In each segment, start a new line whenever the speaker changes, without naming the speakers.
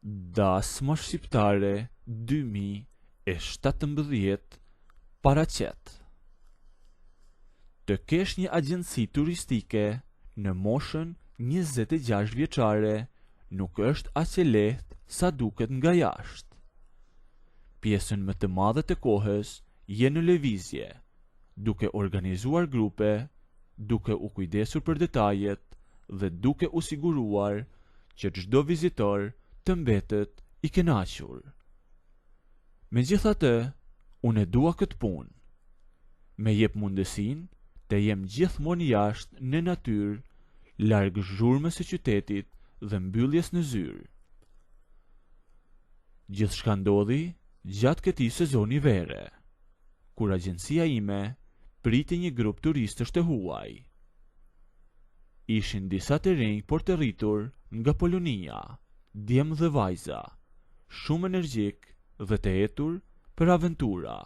Dasma Shqiptare 2017 paraqet Të kesh një agjenci turistike në moshën 26 vjeçare nuk është aq e lehtë sa duket nga jashtë. Pjesën më të madhe të kohës je në lëvizje, duke organizuar grupe, duke u kujdesur për detajet dhe duke u siguruar që çdo vizitor të mbetet i kënaqur. Megjithatë, unë e dua këtë punë. Më jep mundësinë të jem gjithmonë jashtë në natyrë, larg zhurmës së qytetit dhe mbylljes në zyrë. Gjithçka ndodhi gjatë këtij sezoni vere, kur agjencia ime priti një grup turistësh të huaj. Ishin disa të rinj por të rritur nga Polonia, djem dhe vajza, shumë energjikë dhe të etur për aventura.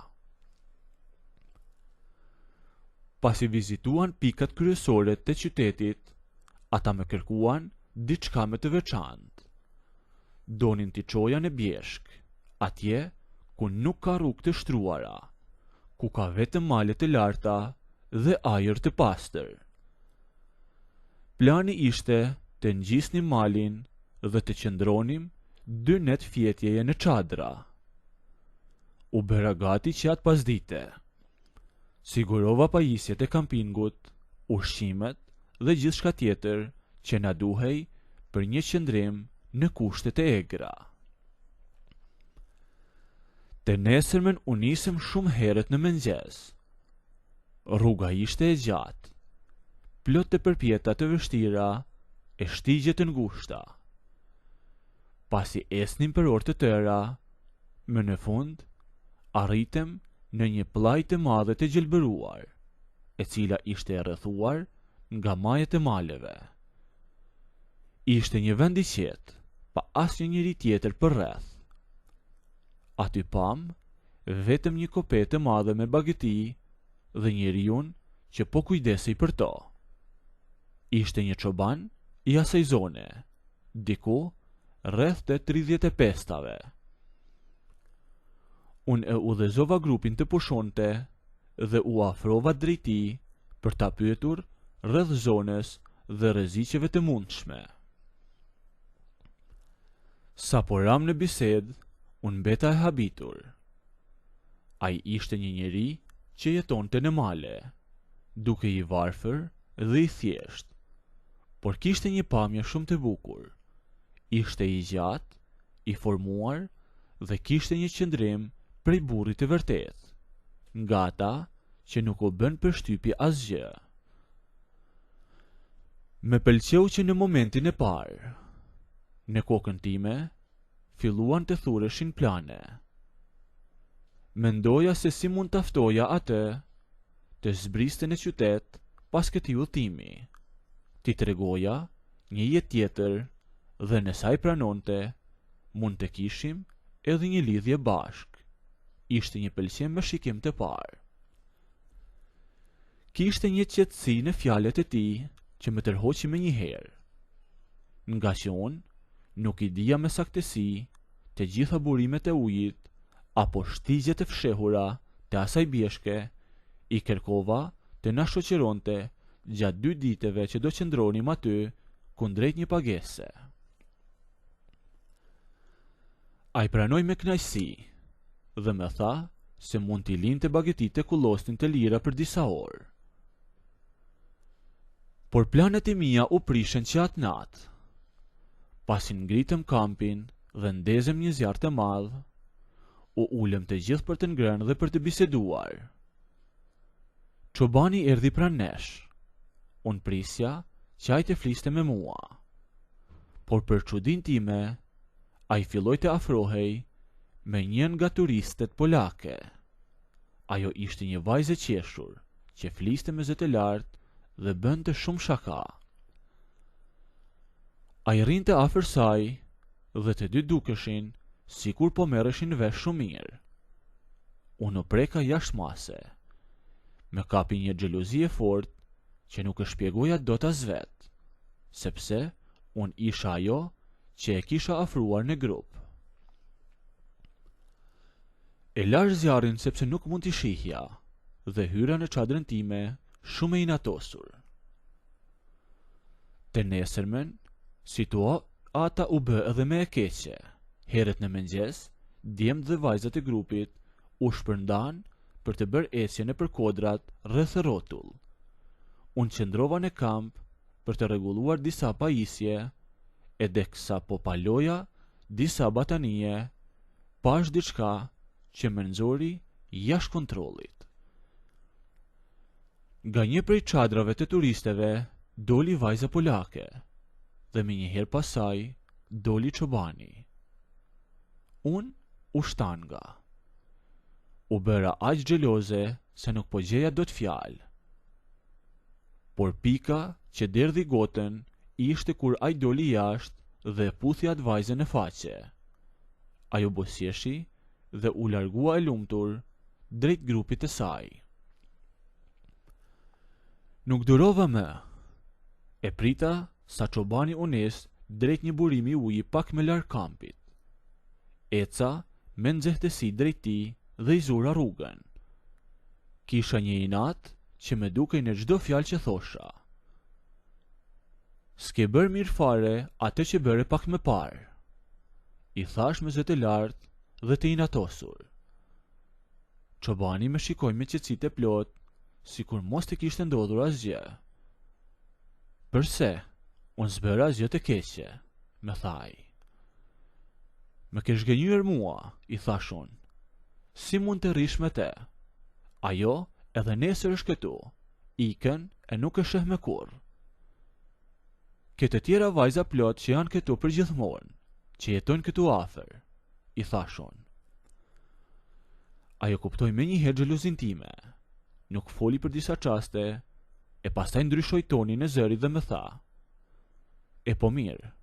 Pasi vizituan pikat kryesore të qytetit, ata më kërkuan diçka më të veçantë. Donin t'i çoja në bjeshkë, atje ku nuk ka rrugë të shtruara, ku ka vetëm male të larta dhe ajër të pastër. Plani ishte të ngjisnim malin dhe të qëndronim dy net fjetjeje në çadra. U bëra gati që atë pasdite. Sigurova pajisjet e kampingut, ushqimet dhe gjithçka tjetër që na duhej për një qëndrim në kushte të egra. Të nesërmen u nisëm shumë herët në mëngjes. Rruga ishte e gjatë, plot të përpjeta të vështira e shtigje të ngushta. Pasi ecnim për orë të tëra, më në fund arritëm në një pllajë të madhe të gjelbëruar, e cila ishte e rrethuar nga majet e maleve. Ishte një vend i qetë, pa asnjë njeri tjetër përreth. Aty pamë vetëm një kope të madhe me bagëti dhe njeriun që po kujdesej për to. Ishte një çoban i asaj zone, diku rreth të 35-tave. Unë e udhëzova grupin të pushonte dhe u afrova drejt tij për ta pyetur rreth zonës dhe rreziqeve të mundshme. Sapo ramë në bisedë, unë mbeta e habitur. Ai ishte një njeri që jetonte në male, dukej i varfër dhe i thjeshtë, por kishte një pamje shumë të bukur. Ishte i gjatë, i formuar dhe kishte një qëndrim prej burri të vërtetë, nga ata që nuk u bën përshtypje asgjë. Më pëlqeu që në momentin e parë. Në kokën time filluan të thureshin plane. Mendoja se si mund ta ftoja atë të zbriste në qytet pas këtij udhëtimi, t'i tregoja një jetë tjetër dhe nëse ai pranonte, mund të kishim edhe një lidhje bashkë. Ishte një pëlqim me shikim të parë. Kishte një qetësi në fjalët e tij që më tërhoqi menjëherë. Ngaqë unë nuk i dija me saktësi të gjitha burimet e ujit apo shtigjet e fshehura të asaj bjeshke, i kërkova të na shoqëronte gjatë dy ditëve që do qëndronim aty kundrejt një pagese. Ai pranoi me kënaqësi dhe më tha se mund t'i linte bagëtitë të kullosnin të lira për disa orë. Por planet e mia u prishën që atë natë. Pasi ngritëm kampin dhe ndezëm një zjarr të madh, u ulëm të gjithë për të ngrënë dhe për të biseduar. Çobani erdhi pranë nesh. Unë prisja që ai të fliste me mua. Por për çudinë time, ai filloi të afrohej me një nga turistet polake. Ajo ishte një vajzë e qeshur, që fliste me zë të lartë dhe bënte shumë shaka. Ai rrinte afër saj dhe të dy dukeshin sikur po merreshin vesh shumë mirë. Unë u preka jashtë mase. Më kapi një xhelozi e fortë që nuk e shpjegoja dot as vetë, sepse unë isha ajo që e kisha afruar në grup. E lashë zjarrin sepse nuk mund t'i shihja dhe hyra në çadrën time shumë e inatosur. Të nesërmen, situata u bë edhe më e keqe. Herët në mëngjes, djemtë dhe vajzat e grupit u shpërndanë për të bërë ecje nëpër kodrat rreth e rrotull. Unë qëndrova në kamp për të rregulluar disa pajisje e teksa po paloja disa batanije, pashë diçka që më nxori jashtë kontrollit. Nga një prej çadrave të turisteve doli vajza polake dhe menjëherë pas saj doli çobani. Unë u shtanga. U bëra aq xheloze sa nuk po gjeja dot fjalë. Por pika që derdhi gotën ishte kur ai doli jashtë dhe e puthi atë vajzën në faqe. Ajo buzëqeshi dhe u largua e lumtur drejt grupit të saj. Nuk durova më. E prita sa çobani u nis drejt një burimi uji pak më larg kampit. Eca me nxehtësi drejt tij dhe i zura rrugën. Kisha një inat që më dukej në çdo fjalë që thosha. S'ke bërë mirë fare atë që bëre pak më parë. I thashë me zë të lartë dhe të inatosur. Çobani më shikoi me qetësi të plotë, sikur mos të kishte ndodhur asgjë. Përse? Unë s'bëra asgjë të keqe, më tha ai. Më ke zhgënjyer mua, i thashë unë. Si mund të rrish me të? Ajo edhe nesër është këtu, ikën e nuk e sheh më kurrë. Ke të tjera vajza plot që janë këtu përgjithmonë, që jetojnë këtu afër, i thashë unë. Ajo kuptoi menjëherë xhelozinë time. Nuk foli për disa çaste, e pastaj ndryshoi tonin e zërit dhe më tha. E po mirë,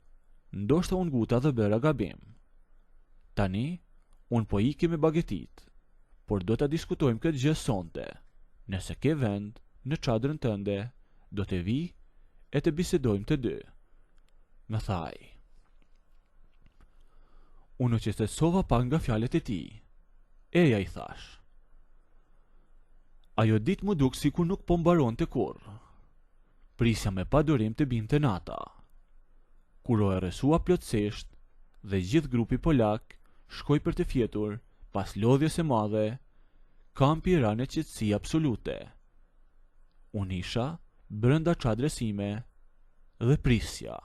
ndoshta u nguta dhe bëra gabim. Tani, unë po iki me bagëtitë, por do ta diskutojmë këtë gjë sonte. Nëse ke vend në çadrën tënde, do të vij e të bisedojmë të dy. Më tha ai. Unë u qetësova pak nga fjalët e tij. Eja i thashë. Ajo ditë m'u duk sikur nuk po mbaronte kurrë. Prisja me padurim të binte nata. Kur u errësua plotësisht dhe gjithë grupi polak shkoi për të fjetur pas lodhjes së madhe, kampi ra në qetësi absolute. Unë isha brenda çadrës sime dhe prisja.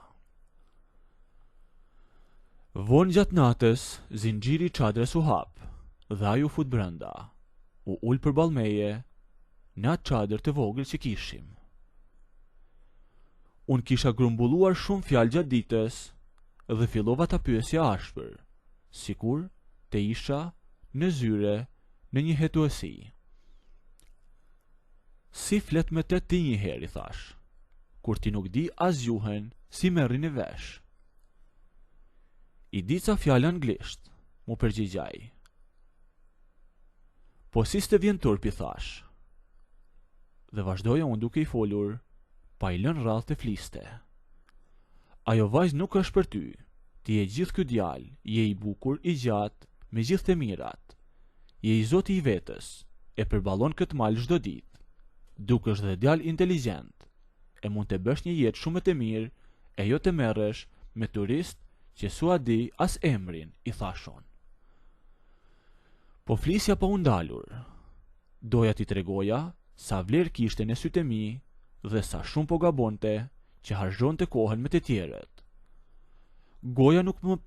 Vonë gjatë natës, zinxhiri i çadrës u hap dhe ai u fut brenda. U ul përballë meje në atë çadër të vogël që kishim. Unë kisha grumbulluar shumë fjalë gjatë ditës dhe fillova ta pyesja ashpër, sikur të isha në zyre në një hetuesi. Si flet me të ti një herë, i thashë, kur ti nuk di as gjuhën, si merrni vesh. I di ca fjalë anglisht, m'u përgjigj ai. Po si s'të vjen turp, i thashë. Dhe vazhdoja unë duke i folur, pa i lënë radhë të fliste. Ajo vajzë nuk është për ty, ti je gjithë ky djalë, je i bukur, i gjatë, me gjithë të mirat. Je i zoti i vetes, e përballon këtë mal çdo ditë. Dukesh dhe djalë inteligjent, e mund të bësh një jetë shumë më të mirë e jo të merresh me turistë që s'ua di as emrin, i thashë unë. Po flisja pa u ndalur. Doja t'i tregoja sa vlerë kishte në sytë e mi dhe sa shumë po gabonte që harxhonte kohën me të tjerët. Goja nuk më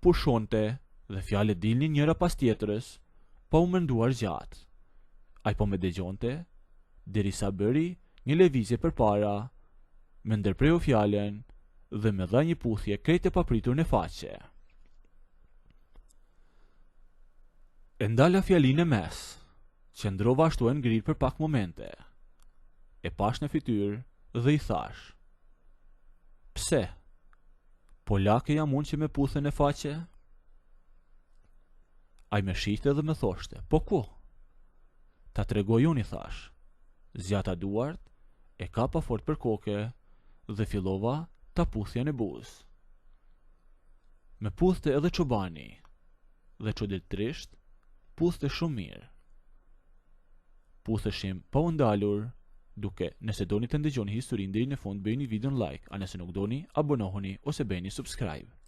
pushonte dhe fjalët dilnin njëra pas tjetrës, pa u menduar gjatë. Ai po më dëgjonte, derisa bëri një lëvizje përpara, më ndërpreu fjalën dhe më dha një puthje krejt të papritur në faqe. E ndala fjalinë në mes, qëndrova ashtu e ngrirë për pak momente. E pashë në fytyrë dhe i thashë. Pse? Polake jam unë që më puthe në faqe? Ai më shihte dhe më thoshte, po ku? Ta tregoj unë i thashë. Zgjata duart, e kapa fort për koke dhe fillova ta puthja në buzë. Më puthte edhe çobani dhe çuditërisht puthte shumë mirë. Putheshim pa u ndalur, duke nëse doni të ndëgjoni historinë deri në fund bëjeni videon like, a nëse nuk doni, abonohuni ose bëjeni subscribe.